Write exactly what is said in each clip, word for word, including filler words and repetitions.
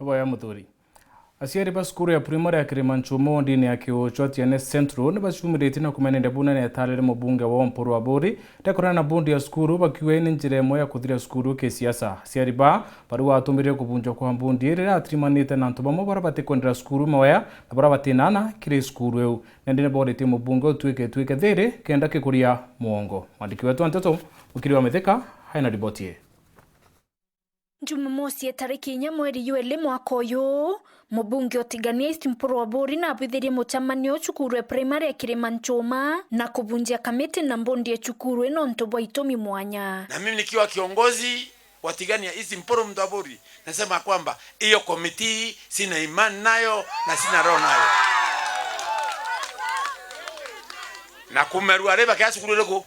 Boya muthuri. Aciari ba cukuru ya primary ya Kirimanchumo ndini ya Kiuchwa Tiene Central ni bacumiritie na kumenende bunene itarire mubunge wa Mpuru Aburi ndekorana na bondi ya cukuru bakiuga ni njira imwe ya kuthiria cukuru kisiasa. Aciari ba bari watumire kubunjwa kwa bondi iri atirimanite na antu bamwe bara batikwendera cukuru mawea na bara batinana kiri cukuru iu. Nende ni boretie mubunge utwike twike thiri kenda kikuria muongo. Mwandiki wetu wa nteto Mukiri wa Mithika aina riboti ii. Jumamosi ya tariki inya mweri yeli mwaka uyu, mubunge utigania East Mpuru Aburi na abwithirie mucemanio cukuru ya primary ya Kirimanchuma na kubunjia kamiti na mbondi ya cukuru ino nontu bwa itumi mwanya. Na mimi nikiwa kiongozi wa Tigania East Mpuru Mtu Aburi, nasema kwamba hiyo komiti sina imani nayo na sina roho nayo. Na kumerua riba kia cukuru iriku?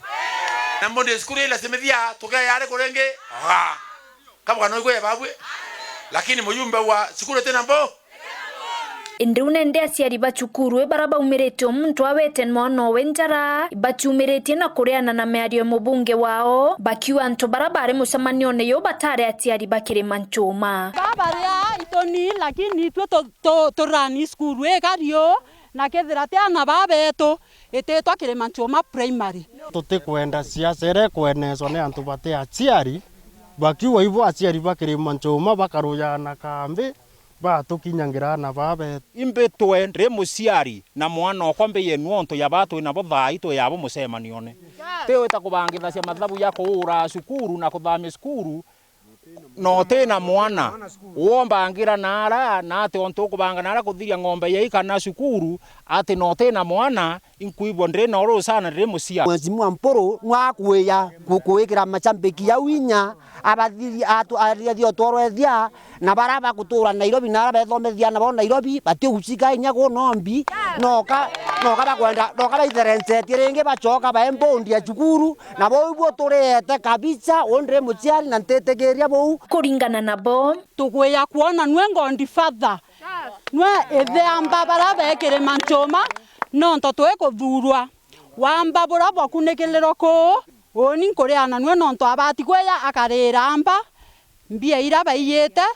Na mbondi ya cukuru ila simithia tukia yari kuringi? Oga. Kabwa no igwe babwe. Lakini mujumbe wa cukuru tena mbo. Indi unende aciari ba cukuru bara baumirite o muntu awete mwana owe njara, baciumiritie na kureana na miario ya mubunge wao, bakiuga antu bara bari mucemanione yo batari aciari ba Kirimanchuma. Babaria itoni, lakini itwe tu-, tu-, turani cukuru ikari u, na kethira ti ana babetu, ititwa Kirimanchuma Primary. Tutikwenda siasa iria ikwenecwa ni antu bati aciari, bakiuga ibo aciari ba Kirimanchuma bakarujana kambi, batukinyangira ana babetu. Imbitwe ndi muciari na mwana okwa mbiye nontu ya ba twi nabo thaai twi yabo mucemanione. Ti wita kubangithacia mathabu ya kuura cukuru na kuthamia cukuru, na uti na mwana, wombangira naara, na ati ontu ukubanga naara kuthiria ng'ombe yai kana cukuru, ati na uti na mwana, inkwigua ndiri na uru sana ndiri muciari. Mheshimiwa Mpuru nwakuya ku-, kuikira macambiki jau inya, abathiri-, atu-, athithia utworo ethia, na bara bagutura Nairobi, na ara bethomethia nabo Nairobi, batiucika inya ku nombi, noka, noka bakwenda, noka baitherenzeti ringi bacoka bae mbondi ya cukuru, na bou ibuo turiete kabicha, u ndiri muciari na ntitikiria bou. Kuringana nabo, tugwia kwona nwe godfather, nwe ithe amba bara be Kirimanchuma, nontu twikuthurwa. Wamba bura bwakunikilirwa kuu, uni nkuriana nwe nontu abati kweya akarira amba, mbia ira baiyite,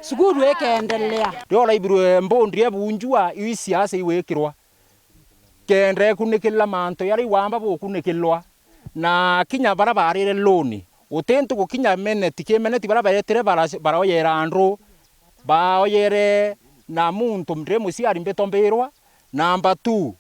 cukuru ikendelea. Rio uraithirwe mbondi ebunjua, iu isiasa igwikirwa. Kenda ikunikirira mantu jaria iwamba bukunikirwa, na kinya bara barire loan, uti ntuku kinya meneti ki meneti bara baetire bara-, baroyera andu, baoyere na muntu ndi muciari mbito mbirwa. Number two,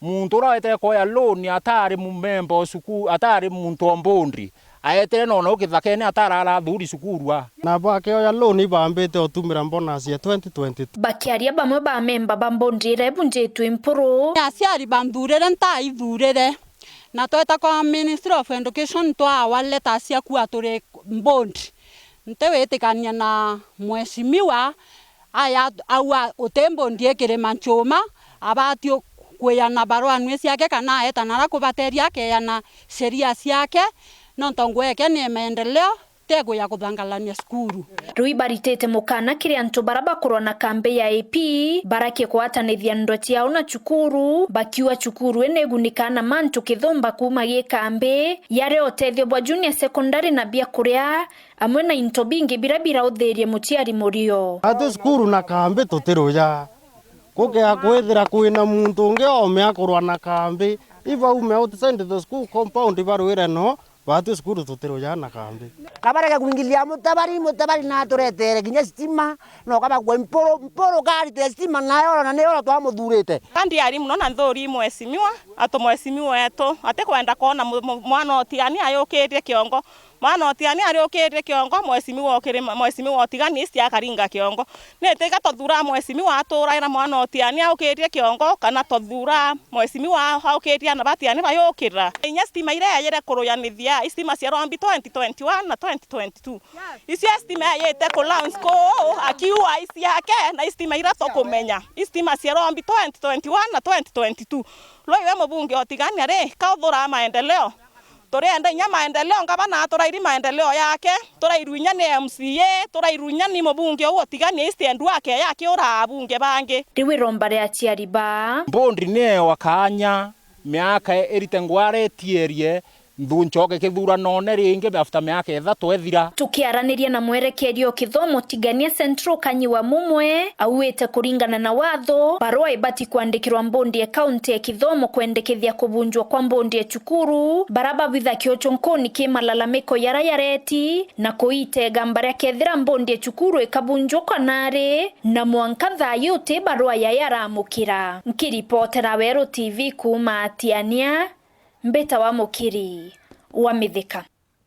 muntu uria wetire kuoya loan atari mumemba o cukuru, atari muntu o mbondi, aetire nona u kithakene atarara athuri cukuru a. Na bakioya loan ibambite utumira bonus ya twenty twenty-two. Bakiaria bamwe ba memba ba mbondi iria ibunjitwe Mpuru. Aciari banthurire ntaithurire, na tweta kwa Ministry of Education twawa letters cia kuuga turi mbondi. Ntiwitikania na mheshimiwa aya auga uti mbondi ikirima nchuma, abati u-, kwiana barua nwi ciake kana aeta nara kubateria akeana sheria ciake, nontu ngugi yake ni maendeleo, ti kuya kuthangalania cukuru. Riu ibaritite mukana kiri antu bara bakurwa na kambi ya A P, barakie kugwatanithia ndo ciao na cukuru, bakiuga cukuru ii ni igunikaa na mantu kithumba kuuma gi kambi, yaria utethio bwa junior secondary na biakuria, amwe na into bingi biria birauthirie muciari murio. Atwi cukuru na kambi tutiruja. Gukea kwithira kwina muntu ungi oome akurwa na kambi, ibaume outside the school compound barwire no, batwi cukuru tutiruja na kambi. Na bareke kwingilia mutabari, mutabari na aturetere kinya stima, na ukaba kwe Mpuru, Mpuru karite stima nayo, na niyo twamuthurite. Kandi ari muno na nthuri mheshimiwa, atu mheshimiwa wetu, atikwenda kwona mu-, mu-, mwana utiani ayukitie kiongo. Mwana utiani ariukitie kiongo, mheshimiwa ukiri ma-, mheshimiwa utigani isi akaringa kiongo. Ni tiga tuthura mheshimiwa aturaira mwana utiani aukitie kiongo, kana tuthura mheshimiwa aukitie ana batiani bayukira. Inya stima iria yayire kuruyanithia, istima cia Rombi twenty twenty-one na twenty twenty-two. Icio stima yayite ku launch kuu, akiua isi yake, na istima iria tukumenya. Istima cia Rombi twenty twenty-one na twenty twenty-two. Ruu iwe mubunge utigania ri, ka uthura maendeleo? Turienda inya maendeleo, ngavana aturairi maendeleo yake, turairwa inya ni M C A, turairwa inya ni mubunge uu utigania East End wake yakiura abunge bangi. Riu iromba ria aciari ba. Mbondi ni ewa kaanya, miaka irite ngwara itierie, Nthu ncoke kithuranone ringi after miaka ithatu ethira. Tukiaraniria na mwerekeria o kithomo Tigania Central Kanyi wa Mumwe, auite kuringana na watho, barua ibati kwandikirwa mbondi ya kaunti ya kithomo kwendekethia kubunjwa kwa mbondi ya cukuru, bara babithakia ucunkuni ki malalamiko yara yareti, na kuite igamba ria kethira mbondi ya cukuru ikabunjwa kanari, na mwanka thayu ti barua ya yaramukira. Nkiripotera Weru T V kuuma Atiania, mbita wa Mukiri wa Mithika.